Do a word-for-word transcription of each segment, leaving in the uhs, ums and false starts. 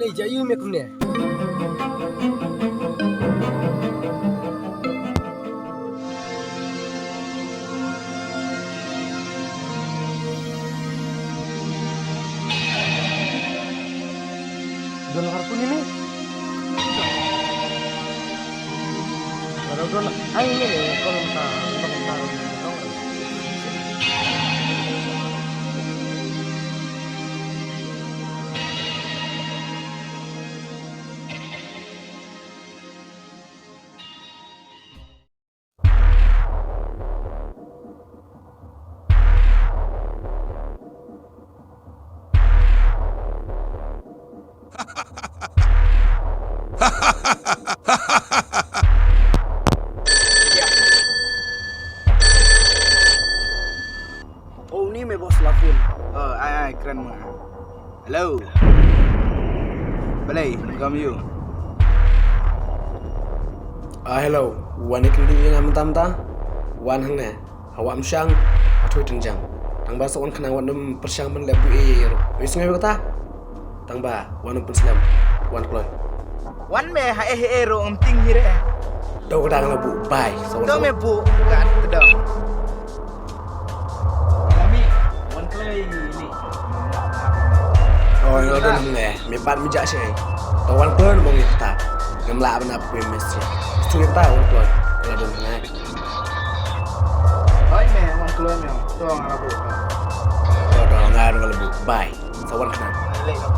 Lei ja yu me kumne. Don harpun ini. Kalau don ai ini nih kalau tak tak tak. Oh, ni me boss la phone. Oh, ai ai kren ma. Hello. Balei, kam yu. Ah, hello. Wan ikynduh ïa nga mynta mynta. Wan hangne. Hawa mshang, ha thui tynjang. Tang ba sa wan khnang wan ym pyrshang ban leh buh ei ei ruh. Ui sngew kata? Tang ba wan ym pynslem, wan kloi. Wan me ha eh eh ruh ym ting hi re. Daw ka dang la buh bai sa wan. Daw me buh ka tdong. Lami wan kloi ni. Oh, ïa la don hangne, me pat me jah shi. Daw wan kloi mo ngi kata. Ngam lah ban ap kuih mesti. Mesti kata wan kloi. La don hangne. Hoi me, wan kloi me. To nga la buh. To to nga la buh. Bye. Sa wan khnang. Lei ka.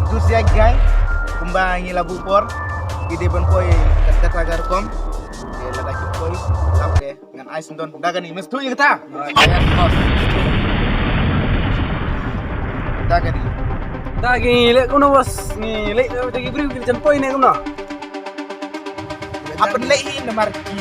Ntu siak kai kumba ngi la buh por. Ki dei ban poi ka data ka rukom. Ke lada ki poi lam ke ngan ai sendon da kani mesti ïa kata. Da kani. Da ngi leh kumno bos, ngi leh da ki briew ki jan poi ne kumno. Hap ban leh hi namar ki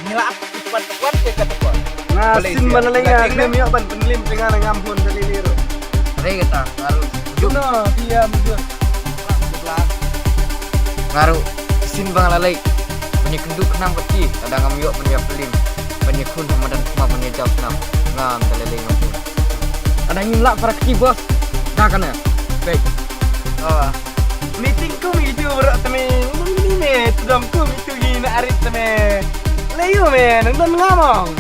ngi la ap ki kwat kwat ke kat kwat. Nga sin ban leh nga khlem ïoh ban pynlem te nga ngam hun da leh leh ruh. Re kata nga ruh. Jumno dia mujur. Nga ruh sin ba nga la leh ban ïakynduh khnang bad ki lada ngam ïoh ban ïa pynlem ban ïakhun ha madan khmat ban ïa jaw khnang ngam da leh leh ngam hun. Lada ngim lah para kti bos da kane. Pek. Ah. Meeting kum itu baroh teme. Ni me tudong kum itu gi na arit teme. Leyu me nang don ngamong.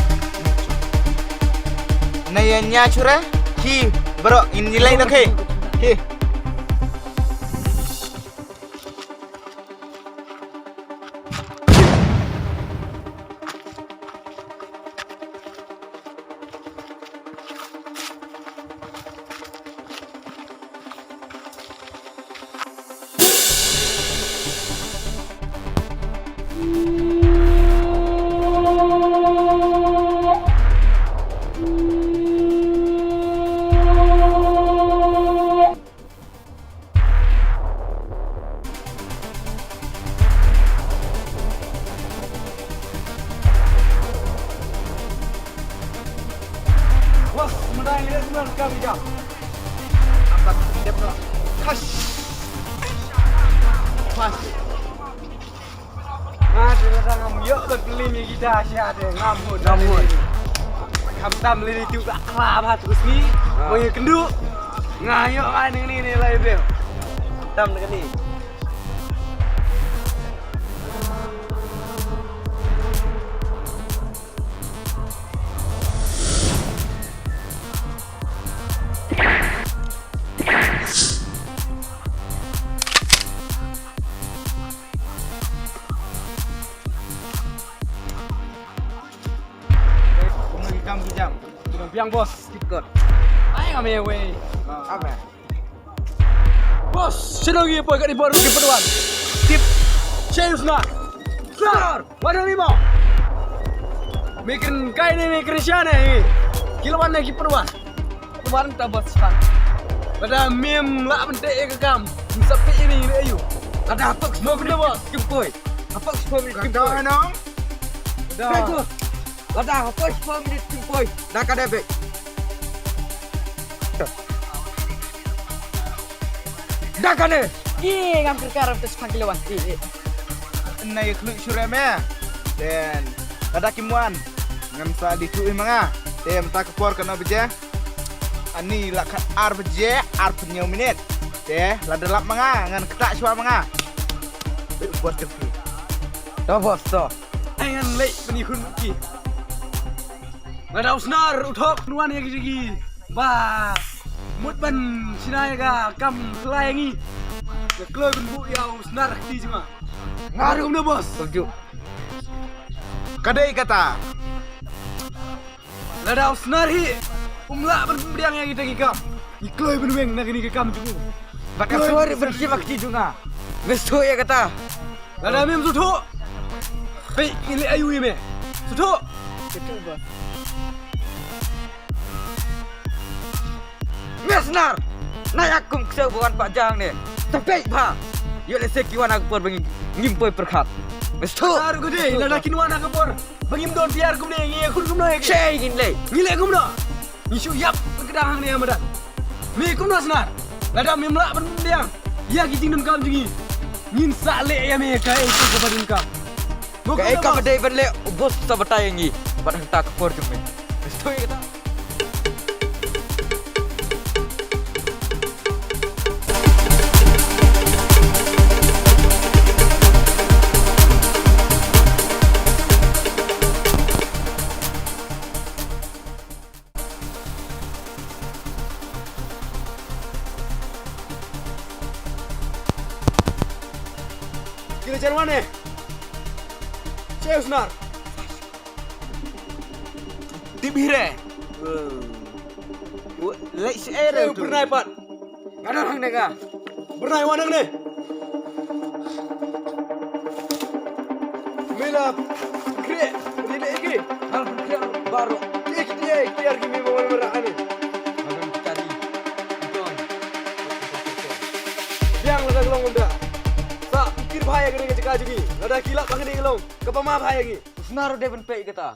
Na ya nya chura ki baroh in nilai na ke. Ki. Nga te lada ngam ïoh ban pynliem ïa kita sha te ngam mut. Ngam mut. Khamtam lei tu ka kla ba tu sngi. Ah. Mo ïa kynduh. Nga ïoh ai nang ni ni lai bel. Khamtam nang ni. Kam ki jam. Ki dang biang, boss. Keep good. Ai, ngam ïa wei. Ah. Amen. Boss, shadow ngi poi kat i bor ki pynwan. Tip. Shei u Snar. Snar. Wan nang ni mo. Me kren kai ne me kren sha ne. Ki la wan ne ki pynwan. Pynwan ta boss Snar. Lada mem lah ban teh ïa ka kam. Mem sa peh ïa me ïa u. Lada hapdeng mo kena boss. Kim poi. Hapdeng mo kena boss. Ka dang nong. Da. Bagus. Lada hapdeng sepuluh minit kim poi. Da ka debek. Da kane. Ih, ngam kyrkar hapdeng sepuluh kilo wan. Ih, ih. Nai khluit sure me. Then lada kim wan. Ngam sa di tu i manga. Te mynta ka por kano baje. Ani la kat ar baje, ar phew hynñiew minit. Te lada lap manga, ngan kata shuwa manga. Bos kyrkir. To bos to. Ai ngan leh ban ïakhun ki. Lada u Snar u thok nwan ïa ki jong ngi. Ba mut ban shna ïa ka kam khlaiñ ngi. Nga kloi ban buh ïa u Snar kti jong nga. Nga ruh kumno bos. Setuju. Ka dei kata. Lada u Snar hi um lah ban pdiang ïa kita ki kam. Ngi kloi ban weng na kane ka kam jong u. Ba ka shuwa ban shim ïa ka kti jong nga. Me shu ïa kata. Lada mem shu thoh. Peit ngi leh aïu ïa me. Shu thoh. Shu thoh ba. Me Snar. Na ïa kum kshaw ba wan pat jang ne. Ta peit ba. Ïoh lehse ki wan ha ka por ba ngi, ngim poi pyrkhat. Me shu thoh. Snar ko dei, lada kin wan ha ka por. Ba ngim don tiar kumne ngi ïakhun kumno ïa ki. Shei ngin leh. Ngi leh kumno. Ngi shu ïap ka dang hangne ha madan. Me kumno Snar. Lada mem lah ban pdiang ïa ki jingdonkam jong ngi. Ngin sa leh ïa me kaei kaba donkam. Kaei kaba dei ban leh u bos sa batai ïa ngi. Bad hangta ka por jong me. Stoi kata. Ki la jan wan eh. Shei u Snar. Tip hi re. Leh shi eh re. Shei u Bernai pat. Nga don hangne nga. Bernai wan hangne. Me la kre, ri de ki. Hal kre baro. Ki ki ki ki ar ki me mo mo ra ane. Biang la ka long unda. Sa pikir bha ïa kane ka jaka jong ngi. Lada ki lah ba kane ka long. Kaba ma bha ïa ngi. U Snar u dei ban peit kata.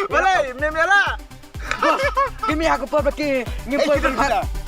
Balei mem ïa la? Ki mi ha ka por ba ki ngim poi pynphat.